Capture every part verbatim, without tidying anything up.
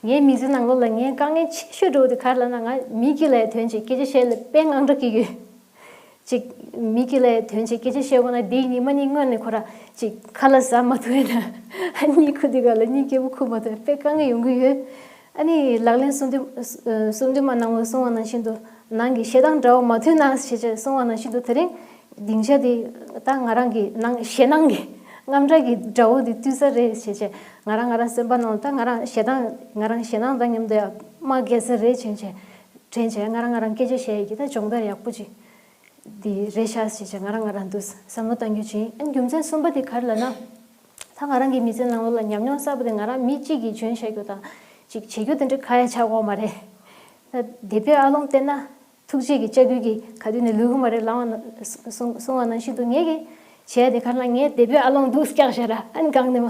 ངའི་མི་ཚེ་ནང་ལོགས་ལ་ངའི་དཀའ་ངལ་ཆེ་ཤོས་འདྲ་བོ་དེ་ག་རེ་ལབ་ན། ང་མི་དཀྱིལ་ལ་ཐོན་བྱས་སྐད་ཆ་བཤད་ལ་དཔེ་དངངས་སྐྲག་སྐྱེ་གི་ཡོད། ཅིག་མི་དཀྱིལ་ལ་ཐོན་བྱས་སྐད་ཆ་བཤད་དགོས་ན་དེའི་ཉི་མ་གཉིས་སྔོན་ནས་ཁོ་ར་ཅིག་ཁ་ལག་ཟ་མ་ཐུབ་ཡ་ན། གཉིད་ཁུག་དུས་སྒང་ལ་གཉིད་སྐྱིད་པོ་ཁུག་མ་ཐུབ་ཡ་དཔེ་དཀའ་ངལ་ཡོང་གི་ཡོད། ཨ་ནི་ལག་ལེན་གསུམ་དུ་གསུམ་དུ་མ་ནང་ལ་གསུང་བ་ནང་བཞིན་དུ་ནང་གི་ཞེ་སྡང་དགྲ་བོ་མ་ཐུལ་ན་ཞེས་བྱས་གསུང་བ་ནང་བཞིན་དུ་དེ་རིང་སྡིངས་ཆ་དེ་ད་ང་རང་གི་ནང་ཞེ་སྣང་གི་རྔམ་སྐྲག་གི་དགྲ་བོ་དེ་བཏུལ་ས་རེད་ཞེས་བྱས། ང་རང་ང་རང་སེམས་པ་ནང་ལ་ད་ང་རང་ཞེ་སྡང་ང་རང་ཞེ་སྣང་དང་མཉམ་དུ་ཡང་དམག་རྒྱག་ས་རེད་བྱས་བྱས། དྲན་བྱས་ང་རང་ང་རང་སྐད་ཆ་བཤད་ཡས་ཀྱི་ད་སྦྱོང་བརྡར་ཡག་པོ་ཅིག་འདི་རེད་ཤག་ཞེས་བྱས་ང་རང་ང་རང་འདུག་བསམ་བློ་བཏང་རྒྱུ་བྱིན། ཨ་ནི་རྒྱུ་མཚན་གསུམ་པ་དེ་ག་རེ་ལབ་ན། ད་ང་རང་གི་མི་ཚེ་ནང་ལོགས་ལ་ཉམས་མྱོང་གསར་པ་དེ་ང་རང་མི་གཅིག་གིས་འཇོན་བཞག་རྒྱུ་དང་ཅིག་བྱེད་རྒྱུ་དེ་འདྲ་ག་ཡ་ཆགས་ཀྱི་ཡོད་མ་རེད། ད་དེ་དཔེ་ཨ་ལོང་བལྟས་ན་ཐུགས་རྗེ་གི་ལྕགས་ཀྱུ་གིས་ག་དུས་ནས་ལུས་ཀྱི་མ་རེད་ལབ་པ་ན་གསུང་གསུང་བ་ནང་བཞིན་དུ་ངས་ཀྱི་བྱས་དེ་ག་རེ་ལབ་ན། ངས་དེ་དཔེ་ཨ་ལོང་འདུག་སྐྱག་བཤད་ར། ཨ་ནི་གང་ནས་མ་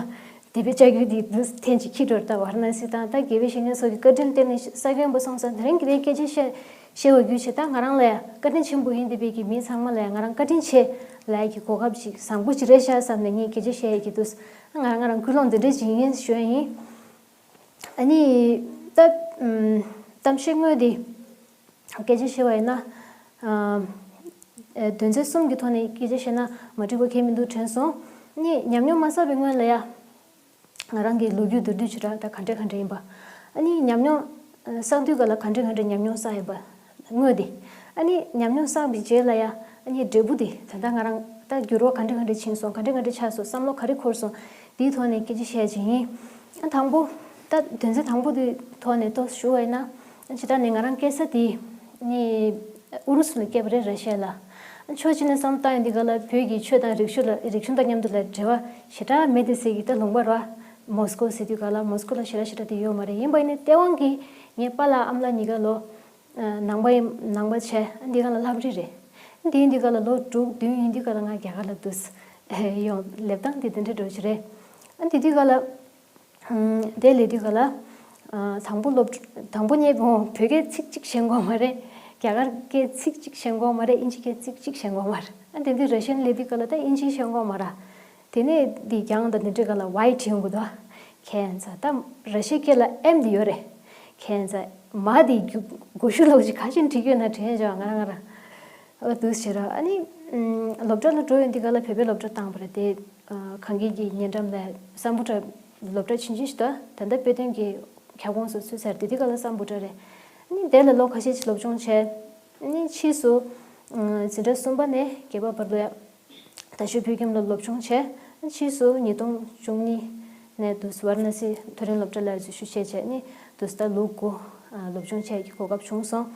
དེ་དཔེ་ལྕགས་ཀྱུ་དེ་འདུག་ཐེན་ཅིག་ཁྱི་འགྲོ་ད་ཝཱ་ར་ཎ་སི་དང་ད་དགེ་བའི་བཤེས་གཉེན་སོགས་ཀྱི་བཀའ་དྲིན་བརྟེན་ནས་ས་ཁྱོན་པ་སོང་ཙང་དེ་རིང་གི་དེ་སྐད་ཆ་བཤད་ཤེས་པ་བརྒྱུད་བྱས་ད་ང་རང་ལ་ཡང་བཀའ་དྲིན་ཆེན་པོ་ཡིན། དེ་བས་ཀྱི་མི་ཚང་མ་ལ་ཡང་ང་རང་བཀའ་དྲིན་ཆེ་ལབ་ཡ་གི་གོ་སྐབས་ཅིག་བཟང་པོ་ཅིག་རེད་ཤག་བསམ་ནས་ངས་སྐད་ཆ་བཤད་ཡ་གི་འདུག་ང་རང་ང་རང་ཀུན་སློང་འདི་འདྲ་ཅིག་ཡིན་ཞུ་ཡ་ཡིན། ཨ་ནི་ད་ཨམ་གཏམ་བཤད་དངོས་འདི་སྐད་ཆ་བཤད་པ་ཡིན་ན། ཨ་ཨ་དོན་ཚན་གསུམ་གྱི་ཐོག་ནས་སྐད་ཆ་བཤད་ན་མ་འགྲིག་པ་གང་ཡང་མི་འདུག་དྲན་སོང་། ཨ་ནི་ཉམས་མྱོང་མ་བསགས་པའི་སྔོན་ལ་ཡ། ང་རང་གི་ལོ་རྒྱུས་མདོར་བསྡུས་བྱེད་ར་ད་ག་འདྲ་ག་འདྲ་ཡིན་པ། ཨ་ནི་ཉམས་མྱོང་ཨ་བསགས་དུས་ག་ལ་ག་འདྲ་ག་འདྲ་ཉམས་མྱོང་བསགས་ཡིན་པ། དངོས་དེ། ཨ་ནི་ཉམས་མྱོང་བསགས་པའི་རྗེས་ལ་ཡ། ཨ་ནི་འབྲས་བུ་དེ་ད་ལྟ་ང་རང་ད་འགྱུར་བ་ག་འདྲ་ག་འདྲ་ཕྱིན་སོང་། ག་འདྲ་ག་འདྲ་ཆགས་སོང་། བསམ་བློ་ག་རེ་འཁོར་སོང་། དེའི་ཐོག་ནས་སྐད་ཆ་བཤད་ཀྱི་ཡིན། ཨ་དང་པོ། ད་དོན་ཚན་དང་པོ་དེའི་ཐོག་ནས་ཏོག་ཙམ་ཞུ་བ་ཡིན་ན། ཨ་ཇི་ལྟར་ནས་ང་རང་སྐྱེས་ས་དེ་ནི་ཨུ་རུ་སུ་ལ་སྐྱེས་པ་རེད། ར་ཤི་ཡ་ལ། ཕྱོགས་གཅིག་ནས་བསམ་བློ་བཏང་ཡོང་དུས་ག་ལ་བོད་ཀྱི་ཆོས་དང་རིག་གཞུང་ལ་རིག་གཞུང་དང་མཉམ་དུ་ལ་འབྲེལ་བ་ཞེ་དྲག་མེད་དེ་ཟེར་གྱི་ད་ལུང་པ་ར། མོ་སི་ཀོ་ཟེར་དུས་ག་ལ་མོ་སི་ཀོ་ལ་ཞེ་དྲག་ཞེ་དྲག་དེ་ཡོད་མ་རེད། ཡིན་པ་ཡིན་ན་སྟེས་དབང་གིས་ངའི་པཱ་ལགས་ཨ་མ་ལགས་གཉིས་ཀ་ལོ་ནང་པ་ཡིན་ནང་པ་བྱས། འདི་ག་ལ་ལྷ་པ་རི་རེད། འདི་ཡིན་དུས་ག་ལ་ལོ་དྲུག་བདུན་ཡིན་དུས་ག་ལ་ང་རྒྱ་གར་ལ་འདུག་ཡོང་སླེབས་སྟངས་དེ་དེ་འདྲ་འདྲ་བོ་ཞིག་རེད། ཨ་དེ་དུས་ག་ལ། ཨམ་དེ་སླེབས་དུས་ག་ལ། ཨ་དང་པོ་སློབ་དང་པོ་ཉེ་བོ་བོད་སྐད་ཚིག་གཅིག་ཤེས་ཀྱི་ཡོད་མ་རེད། རྒྱ་གར་སྐད་ཚིག་གཅིག་ཤེས་ཀྱི་ཡོད་མ་རེད། ཨིན་ཇི་སྐད་ཚིག་གཅིག་ཤེས་ཀྱི་ཡོད་མ་རེད། ཨ་དེ་དུས་ར་ཤི་ཡ་ལ་སླེབས་དུས་ག་ལ་ད་ཨིན་ཇི་ཤེས་ཀྱི་ཡོད་མ་རེད། དེ་ནས་འདི་རྒྱང་དང་འདི་འདྲ་ག་ལ་ཝའི་བྲིས་ཡོང་གི་འདུག་ཁྱེད་ཚོ་ད་ར་ཤི་ཡ་སྐད་ལ་ཨེམ་དེ་ཡོད་རེད། ཁྱེད་ཚོ་མ་དེ་རྒྱུ་མགོ་གཞུག་ལོག་ཅིག་ག་ཅིག་བྲིས་ཡོད་ན་དྲན་བྱས་ང་རང་ང་རང་ཨ་འདུག་བྱས་ར། ཨ་ནི་ཨམ་སློབ་གྲྭ་ལ་འགྲོ་ཡོང་དུས་ག་ལ་བོད་པའི་སློབ་གྲྭ་བཏང་བ་རེད་དེ། ཨ་གངས་སྐྱིད་ཀྱི་ཉེ་འགྲམ་ལ་སམ་བྷོ་ཊ་སློབ་གྲྭ་ཆུང་ཆུང་ཞིག་འདུག་ད་ལྟ་དཔེ་སྟོན་གྱི་ཁྱབ་ཁོངས་སུ་ཚུད་ཚར། དེ་དུས་ག་ལ་སམ་བྷོ་ཊ་རེད། ཨ་ནི་དེ་ལ་ལོ་ཁ་ཤས་ཅིག་སློབ་སྦྱོང་བྱས། ཨ་ནི་ཕྱིས་སུ་ཨམ་འཛིན་གྲྭ་གསུམ་པ་ནས་བརྒྱད་པ་བར་དུ་ཡ། དར་ཤོད་བོད་ཁྱིམ་ལ་སློབ་སྦྱོང་བྱས། ཕྱིས་སུ་ཉིས་སྟོང་བཅུ་གཉིས་ནས་འདུག་ཝཱ་ར་ཎ་སི་མཐོ་རིམ་སློབ་གྲྭ་ལ་འཛུལ་ཞུགས་བྱས་བྱས་ནས་འདུག་ད་ལོ་དགུ་སློབ་སྦྱོང་བྱས་ཀྱི་གོ་སྐབས་བྱུང་སོང་།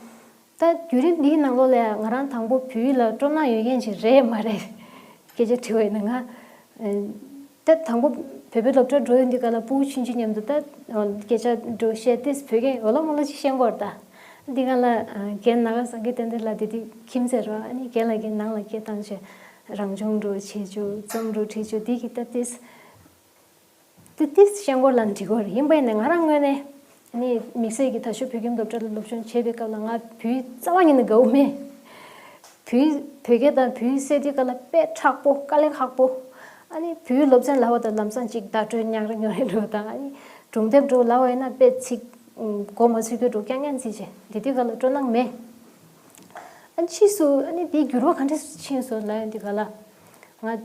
ད་བརྒྱུད་རིམ་འདིའི་ནང་ལོགས་ལ་ང་རང་དང་པོ་བོད་ཡིག་ལ་སྤྲོ་སྣང་ཡོད་མཁན་ཅིག་རེད་མ་རེད། སྐད་ཆ་དྲི་བ་ཡིན་ན་ང་། ད་དང་པོ་བོད་པའི་སློབ་གྲྭར་འགྲོ་ཡོང་དུས་ག་ལ་ཕྲུ་གུ་ཆུང་ཆུང་མཉམ་དུ་ད་སྐད་ཆ་འགྲོ་བཤད་དེ་བོད་སྐད་འོ་ལོ་མོ་ལོ་ཅིག་བཤད་ཀྱི་ཡོད་རེད་ད། འདི་ག་ལ་རྒན་ནཱ་ག་སངས་རྒྱས་བསྟན་འཛིན་ལགས་དེ་དུས་ཁྱིམ་མཚེས་རེད། ཨ་ནི་རྒན་ལགས་ཀྱིས་ནང་ལ་སྐད་བཏང་བྱས་རང་སྦྱོང་འགྲོ་བྱེད་རྒྱུ་རྩོམ་འགྲོ་བྲིས་རྒྱུ་འདི་གི་ད་ཏིས་ཏི་ཏིས་བཤད་ཀྱི་ཡོད་ལ་འགྲིག་གི་ཡོད་རེད། ཡིན་པ་ཡིན་ནའི་ང་རང་ངོས་ནས་ཨ་ནི་དམིགས་བསལ་གྱི་དར་ཤོད་བོད་ཁྱིམ་སློབ་གྲྭ་ལ་སློབ་སྦྱོང་བྱེད་པའི་སྐབས་ལ་ང་བོད་ཡིག་རྩ་བ་ཉིད་ནས་དགའ་པོ་མེད། བོད་བོད་སྐད་དང་བོད་ཡིག་སེལ་དུས་ག་ལ་དཔེ་མཁྲེགས་པོ་དཀའ་ལས་ཁག་པོ། ཨ་ནི་བོད་ཡིག་སློབ་ཚན་ལབ་པ་དང་ལམ་སང་ཅིག་བརྡ་སྤྲོད་ཉག་རེ་ཉོག་རེ་འགྲོ་དང་། ཨ་ནི་སྒྲུང་དེབ་འགྲོ་ལབ་པ་ཡིན་ན་དཔེ་ཚིག་མགོ་མ་ཚོས་རྒྱུ་འགྲོ་རྐྱང་རྐྱང་བརྩིས་བྱས་དེ་དུས་ག་ལ་སྤྲོ་སྣང་མེད། ཨ་ཕྱིས་སུ་ཨ་ནི་དེའི་འགྱུར་བ་ག་འདྲས་ཕྱིན་སོང་ལབ་ཡོང་དུས་ག་ལ། ང་བོད་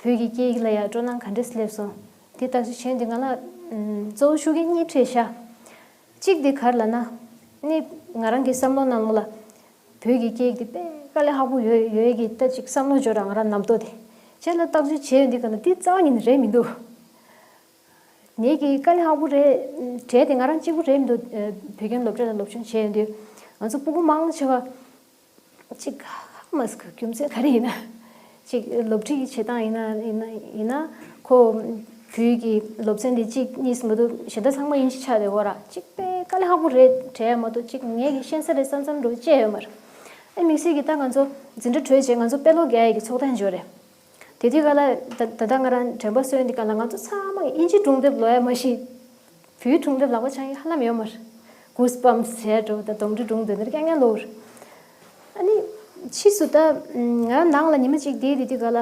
ཀྱི་སྐད་ཡིག་ལ་ཡང་སྤྲོ་སྣང་ག་འདྲས་སླེབས་སོང་། དེ་ལྟ་ཚུལ་བྱས་དུས་ང་ལ་ཨམ་གཙོ་བོ་ཤུགས་རྐྱེན་གཉིས་འཕྲད་ཤག་གཅིག་དེ་ག་རེ་ལབ་ན། ནི་ང་རང་གི་བསམ་བློ་ནང་ལོགས་ལ། བོད་ཀྱི་སྐད་ཡིག་དེ་དཔེ་དཀའ་ལས་ཁག་པོ་ཡོད་ཡོད་ཀྱི་ད་ཅིག་བསམ་བློ་འཇོག་ར་ང་རང་ནམ་རྟོག་དེ། བྱས་ལ་བརྟག་དཔྱད་བྱས་ཡོང་དུས་ག་ལ་འདི་རྩ་བ་ཉིད་ནས་རེད་མི་འདུག་ངེད་ཀྱི་དཀའ་ལས་ཁག་པོ་རེད། གྲས་དེ་ང་རང་གཅིག་པུ་རེད་མི་འདུག་བོད་ཁྱིམ་སློབ་གྲྭ་ལ་སློབ་སྦྱོང་བྱས་ཡོང་དུས་ང་ཚོ་སྤུ་གུ་མང་ཆེ་བ་གཅིག་ཧ་མ་སི་ཁུ་རྒྱུ་མཚན་ག་རེ་ཡིན་ན། གཅིག་སློབ་ཁྲིད་ཀྱི་བྱེད་སྟངས་ཡིན་ན་ཡིན་ན་ཡིན་ན་ཁོ་བོད་ཀྱི་སློབ་ཚན་དེ་གཅིག་གཉིས་མ་གཏོགས་གཞན་དག་ཚང་མ་དབྱིན་ཇི་ཆགས་བསྡད་ཡོད་ར། གཅིག་དཔེ་དཀའ་ལས་ཁག་པོ་རེད་དྲན་མ་གཏོགས་གཅིག་ངེད་ཀྱི་ཤེས་ས་རེད་བསམ་བསམ་འགྲོ་བྱས་ཡོད་མ་རེད། ཨ་དམིགས་བསལ་གྱི་ད་ང་ཚོ་འཛིན་གྲྭ་གྲོལ་རྗེས་ང་ཚོ་དཔེ་ཀློག་རྒྱག་ཡས་ཀྱི་ཚོགས་ཐེངས་འབྱོར་རེད། དེ་དུས་ག་ལ་ད་ད་ལྟ་ང་རང་དྲན་པ་གསོས་དུས་ག་ལ་ང་ཚོ་ཚང་མ་གིས་དབྱིན་ཇི་སྒྲུང་དེབ་ཀློག་ཡ་མ་གཞི། བོད་སྒྲུང་དེབ་ལག་པ་འཆང་ཡ་ཧ་ལམ་ཡོད་མ་རེད། གུས་བམ་ཟེར་འགྲོ་ད་དོམ་ཁྲི་སྒྲུང་དེ་འདྲ་རྐྱང་རྐྱང་ཀློག་རེད། ཨ་ནི་ཕྱིས་སུ་ད་ང་རང་ནང་ལ་ཉི་མ་གཅིག་བསྡད་དེ་དུས་ག་ལ་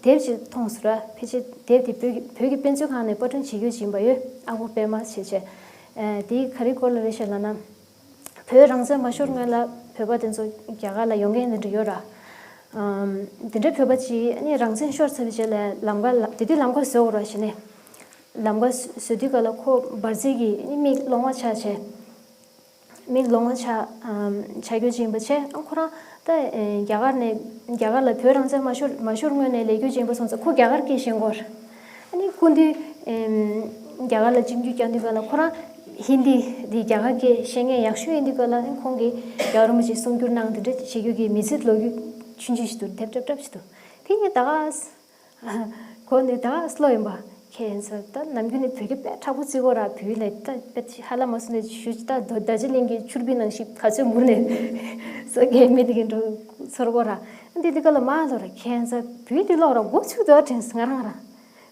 དེབ་ཅིག་མཐོང་སོང་ར། ཕལ་ཆེར་དེབ་དེ་བོད་ཀྱི་བོད་ཀྱི་དཔེ་མཛོད་ཁང་ནས་པར་སྐྲུན་བྱེད་རྒྱུ་ཅིག་ཡིན་པ་ཡོད། ཨ་ཁུ་པད་མ་ཞེས་བྱས། ཨ་དེ་ག་རེ་སྐོར་ལ་རེད་ཤག་ལབ་ན། བོད་རང་བཙན་མ་ཤོར་སྔོན་ལ་བོད་པ་དེ་ཚོ་རྒྱ་གར་ལ་ཡོང་མཁན་དེ་འདྲ་ཡོད་ར། ཨམ། དེ་འདྲའི་བོད་པ་ཅིག་ཨ་ནི་རང་བཙན་ཤོར་ཚར་བའི་རྗེས་ལ་ལམ་ཁ་ལ་དེ་དུས་ལམ་ཁ་བཟོ་དགོས་ར་བྱས་ནས། ལམ་ཁ་བཟོ་དུས་ག་ལ་ཁོ་འབར་རྫས་ཀྱིས་ཨ་ནི་མིག་ལོང་བ་ཆགས་བྱས། མིག་ལོང་བ་ཆགས། ཨམ། ཆགས་རྒྱུ་ཅིག་ཡིན་པ་བྱས། ཨ་ཁོ་རང་ད་ཨེ་རྒྱ་གར་ནས་རྒྱ་གར་ལ་བོད་རང་བཙན་མ་ཤོར་མ་ཤོར་སྔོན་ནས་སླེབས་རྒྱུ་ཅིག་ཡིན་པ་སོང་ཙང་ཁོ་རྒྱ་གར་སྐད་ཤེས་ཀྱི་ཡོད་རེད། ཨ་ནི་སྐུ་མདུན་ཨེམ། རྒྱ་གར་ལ་སྤྱི་འཐུས་བསྐྱངས་དུས་ག་ལ་ཁོ་རང་ཧིན་དི་འདི་རྒྱ་གར་སྐད་ཤེས་མཁན་ཡག་ཤོས་ཡིན་དུས་ག་ལ་ཨ་ནི་ཁོང་གིས་རྒྱལ་བ་རིན་པོ་ཆེ་གསུང་སྒྱུར་གནང་དེ་འདྲ་བྱེད་རྒྱུ་གི་མི་ཚེ་ལོག་རྒྱུ་ཆུང་ཆུང་ཞིག་འདུག་དེབ་སྐྲབ་སྐྲབ་ཞིག་འདུག་དེ་ངས་ད་ག་གོ་ནས་ད་ག་སློབ་ཡིན་པ། ཁྱེད་ཚོ་ད་ནམ་རྒྱུན་ནས་བོད་སྐད་དཔེ་མཁྲེགས་པོ་བརྩི་གོ་ར། བོད་ལ་ད་དཔེ་ཧ་ལམ་མ་སོང་ནས་ཞུ་ད་རྡོ་རྡོ་རྗེ་གླིང་གི་ཆུར་བུའི་ནང་བཞིན་ག་ཚོད་མུར་ནས་སོ་སྐད་མི་དེ་གི་འགྲོ་ཚོར་གོ་ར། འདི་འདི་ག་ལ་མ་ལོ་ར། ཁྱེད་ཚོ་བོད་འདི་ཀློག་ར་མགོ་ཚུགས་འདུག་དྲན་སོང་ང་རང་ར།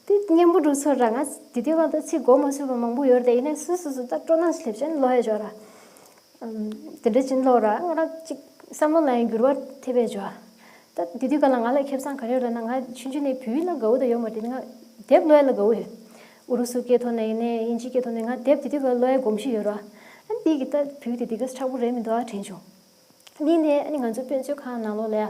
དེ་སྙན་པོ་འགྲོ་ཚོར་ར། ང་དེ་དུས་ག་ད་ཚིག་གོ་མ་ཚོད་པ་མང་པོ་ཡོད་རེད། ད་ཡིན་ནའི་སོ་སོ་སོ་ད་སྤྲོ་སྣང་ཞིག་སླེབས་བྱས་ནས་ཀློག་ཡ་འཇོག་ར། ཨམ། དེ་འདྲ་ཅིག་ཀློག་ར། ང་རང་ཅིག་བསམ་བློ་ལ་ཡང་འགྱུར་བ་ཐེབས་པའི་འཇོག་ད་དེ་དུས་ག་ལ་ང་ལ་ཁེ་བཟང་ག་རེ་ཡོད་ལབ་ན། ང་ཆུང་ཆུང་ནས་བོད་ཡིག་ལ་དགའ་བོ་ད་ཡོད་མ་རེད། ང་དེབ་ཀློག་ཡ་ལ་དགའ་བོ་ཡོད། ཨུ་རུ་སུ་སྐད་ཐོག་ནས་ཡིན་ནའི་དབྱིན་ཇིའི་སྐད་ཐོག་ནས་ང་དེབ་དེ་དུས་ག་ཀློག་ཡ་གོམས་གཤིས་ཡོད་ར། ཨ་འདི་གི་ད་བོད་ཡིག་དེ་དེ་ག་མཁྲེགས་པོ་རེད་མི་འདུག་ཨ་དྲན་བྱུང་། གཉིས་ནས་ཨ་ནི་ང་ཚོའི་དཔེ་མཛོད་ཁང་ནང་ལོགས་ལ་ཡ་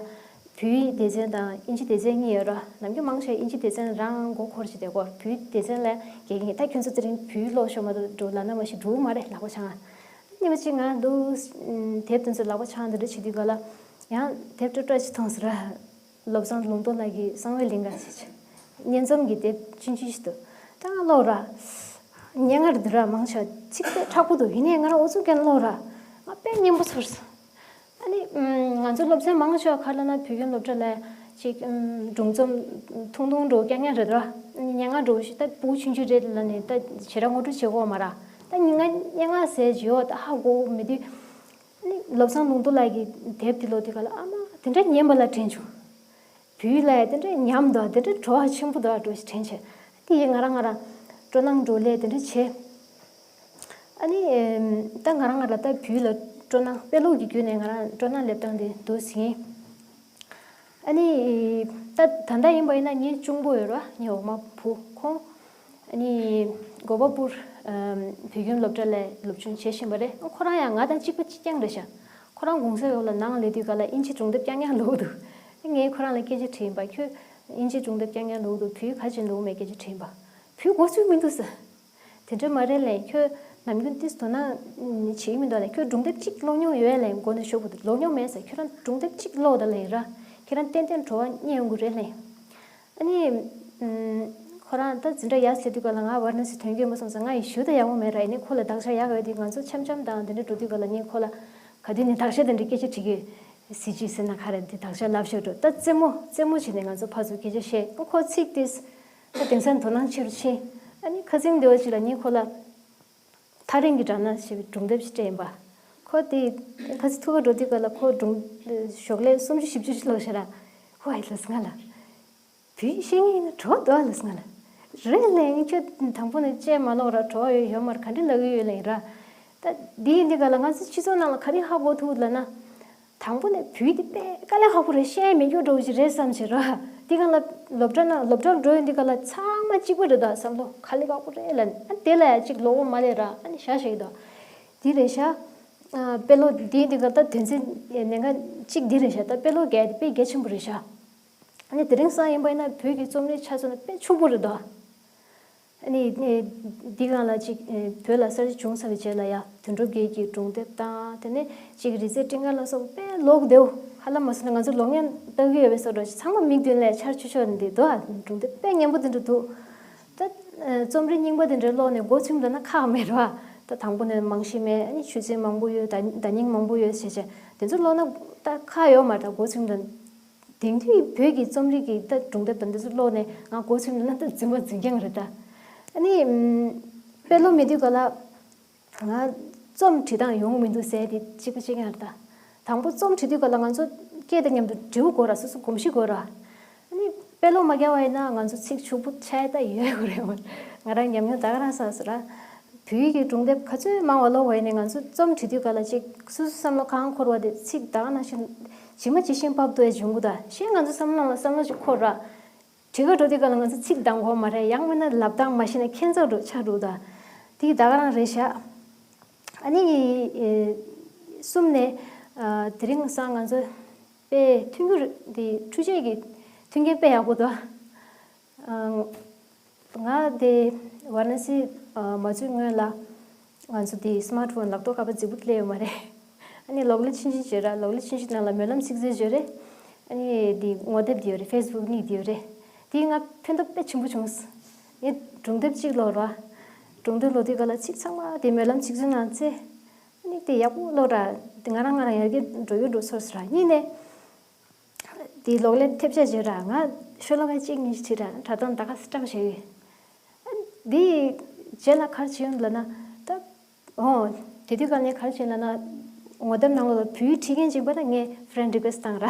བོད་ཡིག་སྡེ་ཚན་དང་དབྱིན་ཇི་སྡེ་ཚན་གཉིས་ཡོད་ར། ནམ་རྒྱུན་མང་ཆེ་བ་དབྱིན་ཇི་སྡེ་ཚན་རང་མགོ་འཁོར་བྱས་བསྡད་ཀྱི་ཡོད། བོད་ཡིག་སྡེ་ཚན་ལ་ཡ་དགེ་རྒན་གྱིས་ད་ཁྱོད་ཚོ་དེ་རིང་བོད་ཡིག་ཀློག་ཤོག་མ་གཏོགས་འགྲོ་ལབ་ན་མ་གཞི་འགྲོ་གི་མ་རེད། ལག་པ་འཆང་ང་། ཉི་མ་གཅིག་ང་འདུག་དེབ་དེ་ཚོ་ལག་པ་འཆང་དེ་འདྲ་བྱེད་དུས་ག་ལ་ཡང་དེབ་སྐྲ་སྐྲ་ཅིག་མཐོང་སོང་ར། བློ་བཟང་ལུང་རྟོགས་ལགས་ཀྱི་གསང་བའི་གླིང་ག་ཞེས་བྱ། སྙན་རྩོམ་གྱི་དེབ་ཆུང་ཆུང་ཞིག་འདུག་ད་ང་ཀློག་ར། སྙན་ངག་འདི་ར་མང་ཆེ་བ་ཚིག་དཔེ་མཁྲེགས་པོ་འདུག་ཡིན་ནའི་ང་རང་ཨུ་ཚུགས་ཀྱིས་ཀློག་ར། ང་དཔེ་སྙན་པོ་ཚོར་སོང་། ཨ་ནི་ང་ཚོ་སློབ་ཚན་མང་ཆེ་བ་ག་རེ་ལབ་ན་བོད་ཁྱིམ་སློབ་གྲྭ་ལ་ཅིག་སྒྲུང་རྩོམ་ཐུང་ཐུང་འདྲ་བོ་བསྐྱང་མཁན་རེད་དོ། སྙན་ངག་འདྲ་བོ་ཞིག་ད་ཕྲུ་གུ་ཆུང་ཆུང་རེད་ལབ་ནས་ད་ཞེ་དྲག་ངོ་སྤྲོད་བྱེད་ཀྱི་ཡོད་མ་རེད། ད་ང་སྙན་ངག་ཟེར་གྱི་ཡོད་ད་ཧ་གོ་མེད་དུས། ཨ་ནི་བློ་བཟང་ལུང་རྟོགས་ལགས་ཀྱི་དེབ་དེ་ཀློག་དུས་ག་ལ་ཨ་མ་དེ་འདྲ་སྙན་པ་ལ་དྲན་བྱུང་། བོད་ཡིག་ལ་ཡ་དེ་འདྲ་ཉམས་འདུག་དེ་འདྲ་བྲོ་བ་ཆེན་པོ་འདུག་འགྲོ་ཞིག་དྲན་བྱས། དེ་ཡིས་ང་རང་ང་རང་སྤྲོ་སྣང་འགྲོ་ལས་དེ་འདྲ་བྱས། ཨ་ནི་ཨེམ། ད་ང་རང་ང་རང་ད་བོད་ཡིག་ལ་སྤྲོ་སྣང་དཔེ་ཀློག་གི་བརྒྱུད་ནས་ང་རང་སྤྲོ་སྣང་སླེབས་སྟངས་དེ་འདུག་ཟིན། ཨ་ནི་ད་ད་ལྟ་ཡིན་པ་ཡིན་ན་ངའི་གཅུང་པོ་ཡོད་ར། ངའི་འོག་མ་བུ་ཁོང་། ཨ་ནི་གོ་པལ་པུར་ཨམ། བོད་ཁྱིམ་སློབ་གྲྭ་ལ་སློབ་སྦྱོང་བྱེད་བཞིན་པ་རེད། ཁོ་རང་ཡང་ང་དང་གཅིག་པ་གཅིག་རྐྱང་རེད་ཤག་ཁོ་རང་གུང་སེང་འོག་ལ་ནང་སླེབས་དུས་ག་ལ་དབྱིན་ཇི་སྒྲུང་དེབ་རྐྱང་རྐྱང་ཀློག་འདུག་ངས་ཁོ་རང་ལ་སྐད་ཆ་དྲིས་ཡིན་པ། ཁྱོད་དབྱིན་ཇི་སྒྲུང་དེབ་རྐྱང་རྐྱང་ཀློག་འདུག་བོད་ཡིག་ག་རེ་བྱས་ནས་ཀློག་མེད་སྐད་ཆ་དྲིས་ཡིན་པ། བོད་ཡིག་གོ་ཚོད་མི་འདུག་ཟེར། དེ་འདྲ་མ་རེད་ལབ་ཡིན། ཁྱོད་ནམ་རྒྱུན་ཏོག་ཙམ་དོ་སྣང་བྱེད་ཀྱི་མི་འདུག་ལབ་ཡིན། ཁྱོད་སྒྲུང་དེབ་གཅིག་ཀློག་མྱོང་ཡོད་ལབ་ཡིན། མགོ་ནས་གཞུག་གུ་དེ་ཀློག་མྱོང་མེད་ཟེར། ཁྱོད་རང་སྒྲུང་དེབ་གཅིག་ཀློག་དང་ལབ་ཡིན་ར། ཁྱེད་རང་ཏན་ཏན་བྲོ་བ་རྙེད་ཡོང་གི་རེད་ལབ་ཡིན། ཨ་ནི་ཨུམ། ཁོ་རང་ད་འཛིན་གྲྭ་ཡར་སླེབས་དུས་ག་ལ་ང་ཝཱ་ར་ཎ་སི་ཐོན་གྱི་ཡོད་མ་སོང་ཙང་ང་ཡི་ཞུ་ད་ཡག་པོ་མེད་ར། ཡིན་ནའི་ཁོ་ལ་དག་ཆ་ཡག་ཡོད་དུས་ང་ཚོ་འཆམ་འཆམ་དང་དེ་འདྲ་འགྲོ་དུས་ག་ལ་ངས་ཁོ་ལ་ག་དུས་ནས་དག་ཆ་དེ་འདྲ་སྐད་ཆ་དྲི་གི་ཡོད། གཟི་བརྗིད་ཟེར་ན་ག་རེ་འདི་དག་ཆ་ལབ་ཤོག་འགྲོ། ད་རྩེད་མོ་རྩེད་མོ་བྱས་ནས་ང་ཚོ་ཕར་ཚུར་སྐད་ཆ་བཤད། ཁོ་ཚིག་དེ་ད་དེང་སང་དོ་སྣང་ཆེ་རུ་ཕྱིན། ཨ་ནི་ཁ་སང་དེ་བ་ཅིག་ལ་ངས་ཁོ་ལ་ཐག་རིང་གི་སྦྲ་ནག་ཞེས་པའི་སྒྲུང་དེབ་ཞིག་སྤྲད་ཡིན་པ། ཁོ་དེ་ཁ་སང་ཐུག་ག་འགྲོ་དུས་ག་ལ་ཁོ་སྒྲུང་ཞོགས་ལས་སུམ་ཅུ་བཞི་བཅུ་ཞིག་ཀློག་ཤག་ར། ཁོ་ཨེ་ལབ་སོང་ང་ལ། བོད་ཡིག་ཤེས་མཁན་ཡིན་ན་བྲོ་བ་འདུག་ཨ་ལབ་སོང་ང་ལ། རེད་ལབ་ཡིན། ཁྱོད་དང་པོ་ནས་བཤད་མ་ཀློག་ར་བྲོ་བ་ཡོད་ཡོད་མ་རེད། ག་འདྲ་ལབ་ཀྱི་ཡོད་ལབ་ཡིན་ར། ད་འདི་ཡིན་འདི་ག་ལ་ང་ཚོ་སྤྱི་ཚོགས་ནང་ལ་ག་རེ་ཧ་གོ་ཐུབ་ལབ་ན། དང་པོ་ནས་བོད་ཡིག་འདི་དཔེ་དཀའ་ལས་ཁག་པོ་རེད། བཤད་མི་རྒྱུ་འདྲ་བོ་ཞིག་རེད་བསམ་བྱས་ར། འདི་ག་ལ་སློབ་གྲྭ་ནང་སློབ་གྲྭར་འགྲོ་ཡོང་འདི་ག་ལ་ཚང་མ་གཅིག་པ་རེད་ད་བསམ་བློ་ག་ལས་ཁག་པོ་རེད་ལབ་ནས། ཨ་དེ་ལ་ཡ་གཅིག་ཀློག་གོ་མ་ལས་ར། ཨ་ནི་བཞག་བཞག་གི་འདུག་འདི་རེད་ཤག་ཨ་དཔེ་ཀློག་འདི་འདི་ག་ད་དོན་ཚན་ཉེར་གཅིག་འདི་རེད་ཤག་ད་དཔེ་ཀློག་རྒྱག་ཡ་དེ་དཔེ་གལ་ཆེན་པོ་རེད་ཤག་ཨ་ནི་དེ་རིང་སང་ཡིན་པ་ཡིན་ན་བོད་ཀྱི་རྩོམ་རིག་ཆ་མཚོན་ན་དཔེ་ཕྱུག་པོ་རེད་དོ། ཨ་ནི་ཨ་འདི་སྒང་ལ་ཅིག་ཨ་བོད་ལ་གསར་བརྗེ་བྱུང་ཚར་བའི་རྗེས་ལ་ཡ་དོན་གྲུབ་རྒྱལ་གྱི་སྒྲུང་དེབ་དང་དེ་ནས་ཅིག་རིག་རྩལ་སྤྲིན་དཀར་ལ་སོགས་དཔེ་ཀློག་བདེ་བོ། ཧ་ལམ་མ་སོང་ན་ང་ཚོ་ཀློག་མཁན་ལྟ་གི་ཡོད་པའི་བཟོ་འདྲ་ཞིག་ཚང་མ་མིག་མདུན་ལ་འཆར་ཆོག་ཆོག་འདི་དོ། ཨ་སྒྲུང་དེབ་དཔེ་སྙན་པོ་དེ་འདྲ་འདུག་ད་ཨ་རྩོམ་རིག་རྙིང་པ་དེ་འདྲ་ཀློག་ནས་མགོ་ཚོས་འདུག་ན་ཁག་མེད་ར། ད་དང་པོ་ནས་རྨང་གཞི་མེད། ཨ་ནི་ཆོས་ཚན་མང་པོ་ཡོད། བརྡ་བརྡ་རྙིང་མང་པོ་ཡོད་ཟེར་བྱས་དེ་ཚོ་ཀློག་ན་ད་ཁག་ཡོད་མ་རེད། མགོ་ཚོས་འདུག་དེང་དུས་བོད་ཀྱི་རྩོམ་རིག་གི་ད་སྒྲུང་དེབ་དང་འདི་ཚོ་ཀློག་ནས་ང་མགོ་ཚོས་འདུག་ན་ད་འཛིན་པ་འཛིན་རྐྱང་རེད་ད། ཨ་ནི་ཨམ་དཔེ་ཀློག་མེད་དུས་ག་ལ་ང་རྩོམ་བྲིས་སྟངས་ཡོང་གི་མི་འདུག་ཟེར་དེ་གཅིག་པ་གཅིག་རྐྱང་རེད་ད། དང་པོ་རྩོམ་བྲིས་དུས་ག་ལ་ང་ཚོ་སྐད་དང་མཉམ་དུ་འབྲི་བ་དགོས་ར། སོ་སོ་གོམས་གཤིས་དགོས་ར། ཨ་ནི་དཔེ་ཀློག་མ་རྒྱག་པ་ཡིན་ན་ང་ཚོ་ཚིག་ཕྱུག་པོ་ཆགས་ཡ་ད་ཡོད་དགོས་རེད་མོད། ང་རང་ཉམས་མྱོང་ད་ག་རང་བསགས་སོང་ར། བོད་ཡིག་གི་སྒྲུང་དེབ་ག་ཚོད་མང་བ་ཀློག་པ་ཡིན་ནའི་ང་ཚོ་རྩོམ་བྲིས་དུས་ག་ལ་ཅིག་སོ་སོ་བསམ་བློ་གང་འཁོར་བ་དེ་ཚིག་ད་ག་ནང་བཞིན་ཇི་མ་ཇི་བཞིན་ཕབ་ཐུབ་ཡ་འབྱུང་གི་འདུག་གཞན་ང་ཚོ་བསམ་བློ་ནང་ལ་བསམ་བློ་ཞིག་འཁོར་ར། བྲིས་ཁ་འགྲོ་དུས་ག་ལ་ང་ཚོ་ཚིག་འདང་དགོས་མ་རེད། ཡང་མིན་ན་ལབ་སྟངས་མ་ཤེས་ན་ཁྱད་མཚར་འགྲོ་ཆགས་འགྲོ་ད། དེ་ད་ག་རང་རེད་ཤག་གསུམ་ནས། ཨ། དེ་རིང་སང་ང་ཚོ་དཔེ་མཐུན་འགྱུར་འདི་འཕྲུལ་ཆས་ཀྱི་མཐུན་རྐྱེན་དཔེ་ཡག་པོ་འདུག་ཨ། ང་དེ་ཝཱ་ར་ཎ་སི་ཨ་མ་འཛུལ་སྔོན་ལ་ང་ཚོ་དེ་སི་མཱར་ཕོན་ལག་ཐོག་ཁ་པར་རྫིག་པོ་སླེབས་ཡོད་མ་རེད། ཨ་ནི་གློག་ཀླད་ཆུང་ཆུང་བྱོས་ར། གློག་ཀླད་ཆུང་ཆུང་ནང་ལ་སྨོན་ལམ་ཚིག་མཛོད་བྱོས་རེད། ཨ་ནི་དེ་ངོ་དེབ་དེ་ཡོད་རེད། ཕེ་སི་བུག་ནི་དེ་ཡོད་རེད། དེས་ང་ཕན་ཐོགས་དཔེ་ཆེན་པོ་བྱུང་། ངས་སྒྲུང་དེབ་གཅིག་ཀློག་ར། སྒྲུང་དེབ་ཀློག་དུས་ག་ལ་ཚིག་ཚང་མ་དེ་སྨོན་ལམ་ཚིག་མཛོད་ནང་བཙལ། ཨ་ནི་དེ་ཡག་པོ་ཀློག་ར། དེ་ང་རང་ང་རང་ཡར་རྒྱས་འགྲོ་ཡོད་འགྲོ་སོང་ར། གཉིས་ནས། དེའི་གློག་ཀླད་ཐེབས་ཆག་བྱས་ར། ང་ཤོ་ལོ་ཀ་གཅིག་གཉིས་ཤིག་བྲིས་ར། དྲ་ཐོག་ད་ག་སེ་བཀྲམ་བཞག་ཡོད། འདི་རྗེས་ལ་ག་རེ་བྱས་ཡོང་ལབ་ན། ད། ཨོ། དེ་དུས་ག་ནས་ག་རེ་བྱས་ལབ་ན། ངོ་དེབ་ནང་ལོགས་ལ་བོད་ཡིག་བྲིས་མཁན་ཅིག་པ་ན་ངས་friend request་བཏང་ར།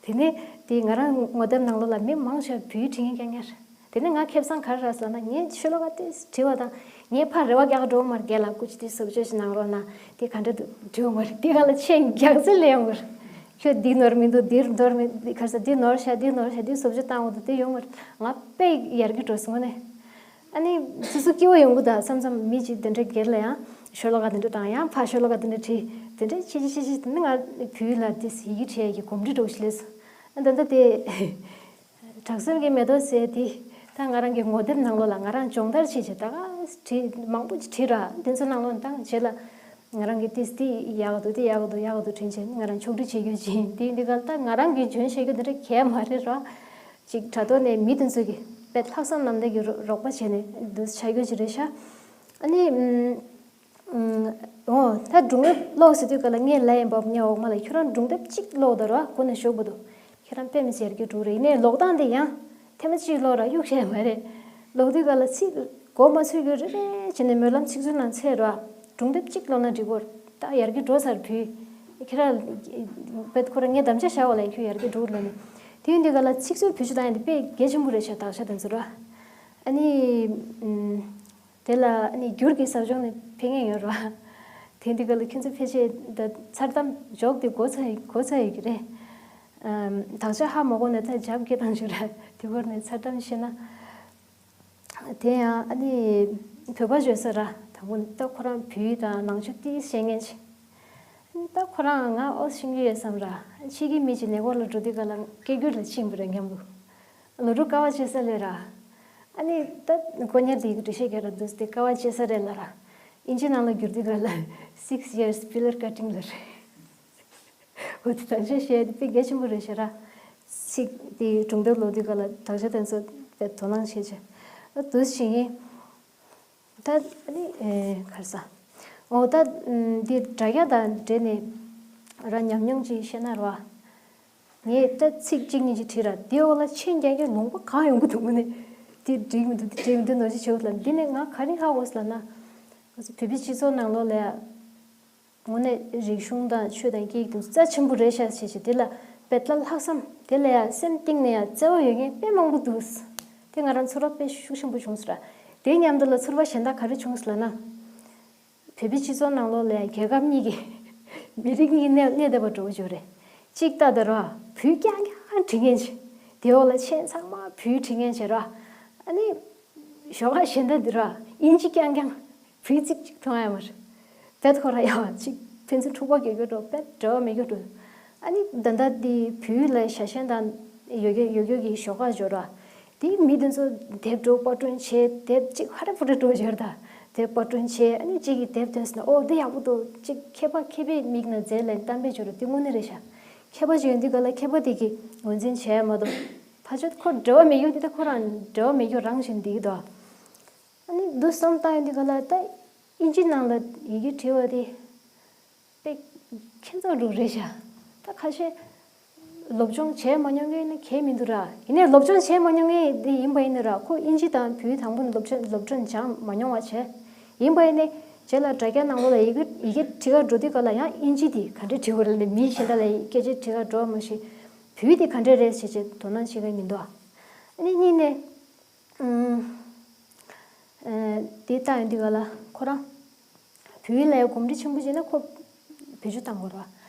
དེ་ནས་དེ་ང་རང་ངོ་དེབ་ནང་ལོགས་ལ་མི་མང་ཆེ་བ་བོད་ཡིག་བྲིས་མཁན་རྐྱང་རྐྱང་རེད། དེ་ནས་ང་ཁེ་བཟང་ག་རེ་རག་ཟེར་ན། ངས་ཤོ་ལོ་ཀ་དེ་བྲིས་པ་དང་། ངས་ཕར་རེ་བ་རྒྱག་འགྲོ་མ་རེད། རྒན་ལགས་སྐུ་མཁྱེན་དེ་བཟོ་བཅོས་ཤིག་གནང་རོགས་གནང་། དེ་ག་འདྲ་འདུག་བྲིས་ཡོང་མ་རེད། དེ་ག་ལ་མཆན་རྒྱག་ཚད་སླེབས་ཡོང་གི་རེད། ཁྱོད་འདི་ནོར་མི་འདུག་འདིར་འདོར་མི་འདི་ག་རེ་ཟེར། འདི་ནོར་ཤག་འདི་ནོར་ཤག་འདི་བཟོ་བཅོས་བཏང་འོང་འདུག་དེ་ཡོང་མ་རེད། ང་དཔེ་ཡར་རྒྱས་འགྲོ་སོང་ངོ་ནས། ཨ་ནི་སོ་སོ་སྐྱིད་པོ་ཡོང་གི་འདུག་བསམ་བསམ། མི་གཅིག་དེ་འདྲ་སྒེར་ལ་ཡང་ཤོ་ལོ་ཀ་དེ་འདྲ་དང་། ཡང་ཕར་ཤོ་ལོ་ཀ་དེ་འདྲ་བྲིས། དེ་འདྲ་བྱེད་བྱེད་བྱེད་བྱེད། དེ་ནས་ང་བོད་ཡིག་ལ་དེ་ཡི་གེ་བྲིས་ཡག་གི་གོམས་འདྲིས་འདྲ་བོ་ཞིག་སླེབས་སོང་། ཨ། ད་ལྟ་དེ་དྲག་ཟམ་གྱི་མེ་ཏོག་ཟེར་དེ། ད་ང་རང་གི་ངོ་དེབ་ནང་ལོགས་ལ་ང་རང་སྦྱོང་བརྡར་བྱེད་བྱེད་ད་ག་བྲིས་མང་པོ་ཅིག་བྲིས་ར། དེ་ཚོ་ནང་ལོགས་ད་རྗེས་ལ་ང་རང་གི་དེ་དེ་ཡག་འདུག་དེ་ཡག་འདུག་ཡག་འདུག་དྲན་བྱས་ང་རང་ཕྱོགས་སྒྲིག་བྱེད་རྒྱུ་ཅིག་དེ་འདི་ག་ལ་ད་ང་རང་གིས་འཇོན་ཤེས་རྒྱུ་དེ་འདྲ་གས་མ་རེད་ར། ཅིག་དྲ་ཐོག་ནས་མི་དེ་ཚོ་གིས་དཔེ་ལྷག་བསམ་རྣམ་དག་གིས་རོགས་པ་བྱས་ནས་འདུག་སེ་བྱ་རྒྱུ་ཅིག་རེད་ཤག་ཨ་ནི། ཨོ། ད་སྒྲུང་དེབ་ཀློག་ཟེར་དུས་ག་ལ་ངས་ལབ་ཡིན་པ། ངའི་འོག་མ་ལ་ཁྱོད་རང་སྒྲུང་དེབ་གཅིག་ཀློག་དང་ར། གོ་ནས་ཞོག་པ་འདུག་ཁྱོད་རང་དཔེ་མི་སྲིད་ཡར་རྒྱས་འགྲོ་རེད། ཡིན་ནའི་ཀློག་སྟངས་དེ་ཡང་ཐེངས་མ་གཅིག་ཀློག་ར་གཡུག་བྱས་མ་རེད། ཀློག་དུས་ག་ལ་ཚིག་གོ་མ་ཚོད་རྒྱུ་རེ་རེ་བྱས་ནས་སྨོན་ལམ་ཚིག་མཛོད་ནང་བཙལ་ར། སྒྲུང་དེབ་གཅིག་ཀློག་ན་འགྲིག་གོ། ད་ཡར་རྒྱས་འགྲོ་ཚར་བུ། ཁྱེད་རང་དཔེ་ཁོ་རང་ངས་དམ་བཅའ་བཞག་པ་ལ་ཁྱོད་ཡར་རྒྱས་འགྲོ་ལབ་ནས། དེ་ཡིན་དུས་ག་ལ་ཚིག་མཛོད་བེད་སྤྱོད་བཏང་ཡ་དེ་དཔེ་གལ་ཆེན་པོ་རེད་ཤག་དག་ཆ་དེ་ཚོ་ར། ཨ་ནི། དེ་ལ་ཨ་ནི་བསྒྱུར་གྱི་ཟབ་སྦྱོང་ནི་ཕེབས་མཁན་ཡོད་རེད་བ། དེ་འདི་ག་ལ་ཁྱོད་ཚོ་ཕལ་ཆེར་ད་མཚར་གཏམ་འཇོག་དེ་གོ་ཚར་གོ་ཚར་ཡོད་ཀྱི་རེད། ཨམ། དག་ཆ་ཧ་མ་གོ་ན་ད་རྒྱབ་སྐྱེལ་བཏང་ཆོག་ར། དེ་སྐོར་ནས་མཚར་གཏམ་བཤད་ན། དེ་ཡང་ཨ་ནི་བོད་པ་བརྗོད་ས་ར། དང་པོ་ནི་ད་ཁོ་རང་བོད་ཡིག་དང་ནང་ཆོས་ཏིས་ཤེས་མཁན་ཅིག་ཨ་ནི་ད་ཁོ་རང་ང་ཨོ་ཤེས་ཀྱི་ཡོད་བསམ་ར། ཕྱི་གི་མི་ཅིག་ནས་སྐོར་ལ་འགྲོ་དུས་ག་ལ་སྐད་སྒྱུར་ལ་ཕྱིན་པ་རེད་སྙམ་གི། ལོ་དྲུག་དཀའ་བ་སྤྱད་ས་ལས་ར། ཨ་ནི་ད་དཀོན་གཉེར་དེ་གི་འགྲེལ་བཤད་རྒྱག་ར་འདུག་དེ་དཀའ་བ་སྤྱད་ས་རེད་ལབ་ར། ཨིན་ཇི་ནང་ལ་བསྒྱུར་དུས་ག་ལ་six years pillar cutting ལབ་རེད། འོ་དེ་དག་ཆ་བཤད་དེ་དཔེ་གལ་ཆེན་པོ་རེད་ཤག་ར། ཚིག་དེ་སྒྲུང་དེབ་ཀློག་དུས་ག་ལ་དག་ཆ་དེ་ཚོ་དཔེ་དོ་སྣང་བྱེད་བྱེད། ཨ་འདུག་སེ་བྱེད་ཡིན། ད་ཨ་ནི་ཨེ་ག་རེ་ཟ། འོ་ད་ཨམ་འདི་དྲ་རྒྱ་དང་འབྲེལ་ནས་ར་ཉམས་མྱོང་ཅིག་བཤད་ན་ར། ངས་ད་ཚིག་གཅིག་གཉིས་ཅིག་བྲིས་ར། དེའི་འོག་ལ་མཆན་རྒྱག་མཁན་ལུང་པ་གང་ཡོང་གི་འདུག་ངོ་ནས། དེ་འགྲིག་མི་འདུག་དེ་འགྲིག་མི་འདུག་ནོར་ཅིག་བྱེད་འོ་ལ། འདི་ནས་ང་ག་རེ་ཧ་གོ་སོང་ལབ་ན། ང་ཚོ་བོད་པའི་སྤྱི་ཚོགས་ནང་ལོགས་ལ་ཡ། དངོས་གནས་རིག་གཞུང་དང་ཆོས་དང་སྐད་ཡིག་དེ་ཚོ་རྩ་ཆེན་པོ་རེད་ཤག་བྱས་བྱས། དེ་ལ་དཔེ་ལ་ལྷག་བསམ། དེ་ལ་ཡང་སེམས་གཏིང་ནས་ཡང་བརྩེ་བ་ཡོད་མཁན་དཔེ་མང་པོ་འདུག་དེ་ང་རང་ཚོར་བ་དཔེ་ཤུགས་ཆེན་པོ་བྱུང་སོང་ར། དེ་མཉམ་དུ་ལ་ཚོར་བ་གཞན་དག་ག་རེ་བྱུང་སོང་ལབ་ན། བོད་པའི་སྤྱི་ཚོགས་ནང་ལོགས་ལ་ཡང་རྒྱལ་ཁབ་གཉིས་ཀྱི་མི་རིགས་གཉིས་གནས་གནས་བསྡད་པ་འདྲ་བོ་ཅིག་རེད། གཅིག་ལྟ་དུས་ར་བོད་རྐྱང་རྐྱང་བྲིས་མཁན་ཅིག་དེའི་འོག་ལ་མཆན་ཚང་མ་བོད་བྲིས་མཁན་ཅིག་ར། ཨ་ནི། ཞོགས་ཀ་གཞན་དག་འདི་ར་ཨིན་ཇི་རྐྱང་རྐྱང་བོད་ཚིག་གཅིག་མཐོང་ཡ་མ་རེད། དཔེ་ཁོ་ར་ཡ་གཅིག་ཕན་ཚུན་འཁྲུག་པ་རྒྱག་རྒྱུ་འདྲ་བོ། དཔེ་འབྲེལ་བ་མེད་རྒྱུ་འདྲ་བོ། ཨ་ནི་ད་ལྟ་འདི་བོད་ལ་ཞྭ་ཤན་དང་ཡོད་རྒྱུ་ཡོད་རྒྱུ་གི་ཞོགས་ཀ་འབྱོར་ར། དེ་མི་དེ་ཚོ་དེབ་འདྲ་བོ་པར་སྐྲུན་བྱས། དེབ་གཅིག་ཧ་རེ་ཧུ་རེ་འདྲ་བོ་འབྱོར། ད་དེབ་པར་སྐྲུན་བྱས། ཨ་ནི་གཅིག་གིས་དེབ་སྟོན་སོང་ན། ཨོ་འདི་ཡག་པོ་འདུག་གཅིག་མཁས་པ་མཁས་པའི་མིག་ནང་མཛད་ལན་གཏམ་དཔེ་འབྱོར་ར། དེ་དངོས་གནས་རེད་ཤག་མཁས་པ་ཅིག་ཡོང་དུས་ག་ལ་མཁས་པ་དེ་གིས་ངོས་འཛིན་བྱས་མ་གཏོགས། ཕར་ཕྱོགས་ཁོ་འབྲེལ་བ་མེད་རྒྱུ་དེ། ད་ཁོ་རང་འབྲེལ་བ་མེད་རྒྱུ་རང་བཞིན་འདི་གི་འདུག་ཨ་ནི་འདུག་བསམ་བཏང་ཡོང་དུས་ག་ལ་ད་ཨིན་ཇི་ནང་ལ་ཡི་གེ་བྲིས་པ་དེ་དཔེ་ཁྱད་མཚར་རུ་རེད་ཤག་ད་ཁ་ཤས་སློབ་སྦྱོང་བྱས་མ་མྱོང་མཁན་ནི་གང་མི་འདུག་ར། ཡིན་ནའི་སློབ་སྦྱོང་བྱས་མ་མྱོང་མཁན་དེ་ཡིན་པ་ཡིན་ན་ར། ཁོ་ཨིན་ཇི་དང་བོད་དང་པོ་ནས་སློབ་སྦྱོང་སློབ་སྦྱོང་སྦྱངས་མ་མྱོང་བ་བྱས། ཡིན་པ་ཡིན་ནའི་རྗེས་ལ་དྲ་རྒྱ་ནང་ལོགས་ལ་ཡི་གེ་ཡི་གེ་བྲིས་ག་འགྲོ་དུས་ག་ལ་ཡང་ཨིན་ཇི་དེ་ག་འདྲས་བྲིས་པ་རེད་ལབ་ནས། མི་གཞན་དག་ལ་སྐད་ཆ་དྲི་ག་འགྲོ་བ་མ་གཞི། བོད་དེ་ག་འདྲས་རེད་ཟེར་བྱས་དོ་སྣང་བྱེད་མཁན་མི་འདུག་ཨ་ནི་གཉིས་ནས། ཨུམ། ཨེ། དེ་ལྟ་ཡོང་དུས་ག་ལ་ཁོ་རང་བོད་ཡིག་ལ་ཡང་གོམས་འདྲིས་ཆེན་པོ་བྱས་ན་ཁོ་བེད་སྤྱོད་གཏང་དགོས་རེད་བ།